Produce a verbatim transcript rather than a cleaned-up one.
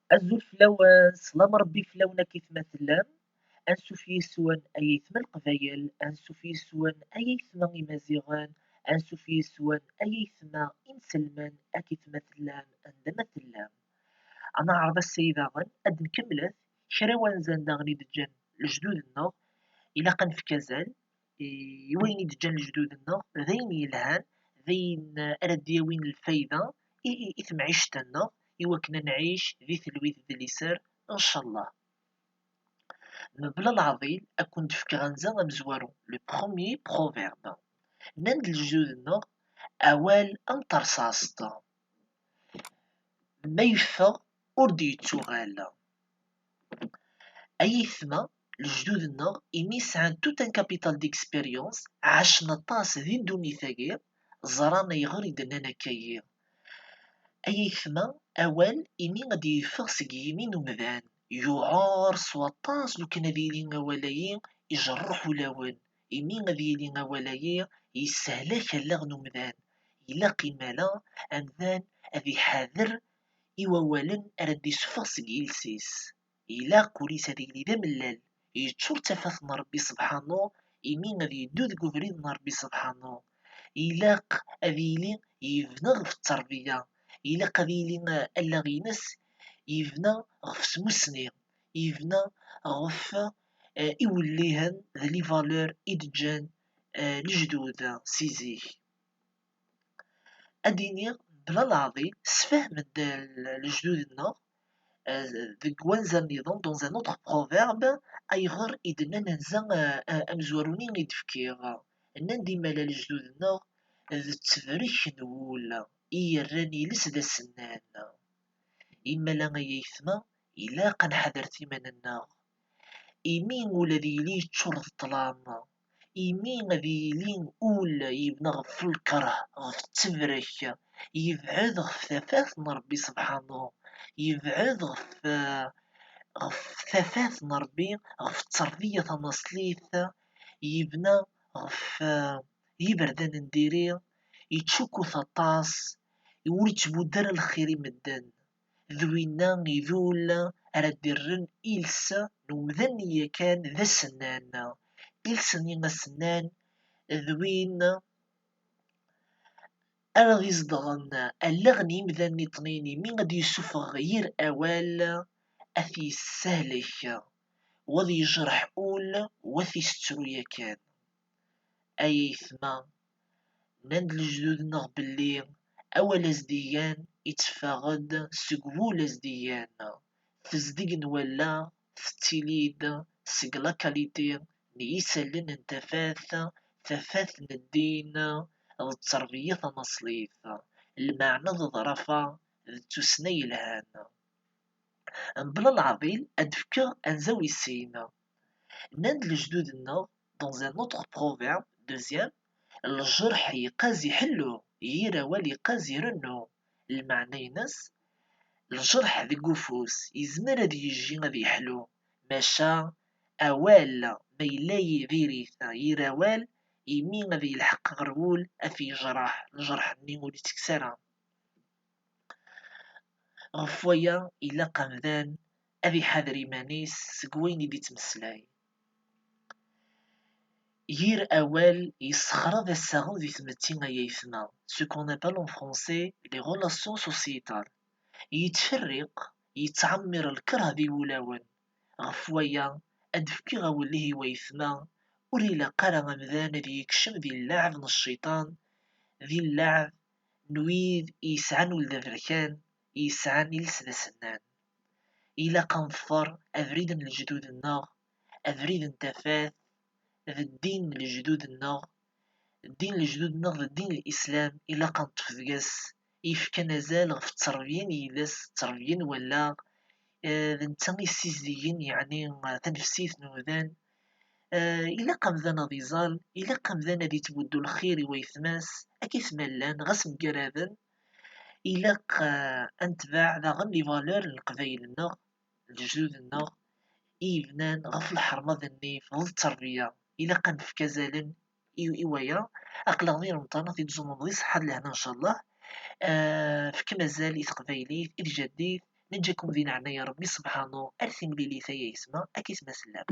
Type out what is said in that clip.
Azul fell-awen, sslam Rebbi fell-awen akkit ma tellam. Ansuf yis-wen ay aytma Leqbayel, ansuf yis-wen ay aytma Imaziɣen, ansuf yis-wen ay aytma inselmen akkit ma tellam, anda ma tellam. Ad neɛreḍ ass-a daɣen ad d-nkemmlet kra wanzan daɣen i d-ǧǧan lejdud-nneɣ, ilaq ad nefk azal i, i wayen i d-ǧǧan lejdud-nneɣ, d ayen yelhan, d ayen ara d-yawin lfayda i, i, i temɛict-nneɣ, i wakken ad nɛic di telwit d liser, ncallah. Mebla leɛḍil, ad ken-d-fkeɣ anza amezwaru, le premier proverbe. Nnan-d lejdud-nneɣ, awal am terṣaṣt, ma yeffeɣ ur d-yettuɣal. Ay aytma, lejdud-nneɣ, imi sɛan tout un capital d'expérience, ɛacen aṭas di ddunit-agi, ẓran ayɣer i d-nnan akka-yi. Ay aytma, awal, imi ad d-yeffeɣ seg yimi n umdan, yuɛer s waṭas lukan ad yili awal-ayi ijerreḥ ulawen, imi ad yili awal-ayi yessehlak allaɣ n umdan. Ilaq imala amdan ad iḥader i wawalen ara d-isuffeɣ seg yiles-is. Ilaq ul-is ad yili d amellal, yeččur d tafat n Rebbi sebḥanu, imi ad yeddu deg ubrid n Rebbi sebḥanu. Ilaq ad yili yebna ɣef tterbiya, ilaq ad yili, eh, allaɣ-ines yebna ɣef tmussni, yebna ɣef, eh, iwellihen d les valeurs i d-ǧǧan, eh, lejdud si zik. Ad d-iniɣ, mebla leɛḍil, sfehmen-d, eh, lejdud-nneɣ, eh, deg wanza nniḍen, dans un autre proverbe, ayɣer i d-nnan anza, eh, eh, amezwaru-nni i d-fkiɣ. Nnan-d imala lejdud-nneɣ, d ttbrek n wul i yerran iles d asennan. Imala ay aytma, ilaq ad nḥadret iman-nneɣ. Imi ul ad yili yeččur d ṭṭlam, imi ad yili ul yebna ɣef lkerh, ɣef ttebrek, yebɛed ɣef tafat n Rebbi sebḥanu, yebɛed ɣef, ɣef tafat n Rebbi, ɣef tterbiya tanaṣlit, yebna ɣef, eh, yiberdan n diri, yettcukkut aṭas, ur yettbudd ara lxir i medden. D winna i d ul ara d-irren iles n umdan-nni yakan d asennan. Iles-nni asennan d win ara d-izedɣen allaɣ n yimdanen-nniḍen imi ad d-yessufeɣ yir awal ad t-yessehlek, wa ad yejreḥ ul, wa ad t-yessettru yakan. Ay aytma, nnan-d lejdud-nneɣ belli awal as-d-igan itteffeɣ-d seg wul as-d-igan. Tezdeg n wallaɣ tettili-d seg la qualité n yisallen n tafat, tafat n ddin d tterbiya tanaṣlit, lmeɛna d ḍrafa d tussna yelhan. Mebla leɛḍil, ad d-fkeɣ anza wis sin. Nnan-d lejdud-nneɣ, dans un autre proverbe, deuxième, ljerḥ yeqqaz iḥellu, yir awal yeqqaz irennu. Lmeɛna-ines, ljerḥ deg ufus yezmer ad yejji ad yeḥlu, maca awal ma yella diri-t yir awal, imi ad yelḥeq ɣer wul ad t-yejreḥ, ljerḥ-nni ur yettekkes ara. Ɣef waya, ilaq amdan ad iḥader iman-is seg wayen i d-ittmeslay. Yir awal yessexraḍ assaɣen di tmetti ay aytma, ce qu'on appelle en français les relations sociétales. Yettferriq, yettɛemmir lkerh di wulawen. Ɣef waya, ad d-fkiɣ awellih i waytma, ur ilaq ara amdan ad yekcem di llaɛeb n cciṭan, di llaɛeb n wid i yesɛan ul d aberkan, i yesɛan iles d asennan. Ilaq ad neḍfer abrid n lejdud-nneɣ, abrid n tafat, d ddin n lejdud-nneɣ. Ddin n lejdud-nneɣ d ddin n Lislam, ilaq ad neṭṭef deg-s, yefkan azal ɣef tterbya n yiles, tterbya n wallaɣ, eh, d netta i ssizdigen, yeɛni, eh, tanefsit n umdan. Eh, ilaq amdan ad iẓal, ilaq amdan ad ittbuddu lxir i waytma-s, akkit ma llan, ɣas mgaraden. Ilaq, eh, ad netbeɛ daɣen les valeurs n Leqbayel-nneɣ, lejdud-nneɣ, i yebnan ɣef lḥerma d nnif d tterbiya. Ilaq ad nefk azalen i, i waya. Aql-aɣ di Remḍan, ad t-id-ẓumeḍ di ṣṣeḥḥa d lehna, ncallah. Eh, fkem azal i teqbaylit, i tjaddit, Neǧǧa-kum di leɛnaya Ṛebbi subḥanu ar timlilit ay ayetma, akkit ma tellam.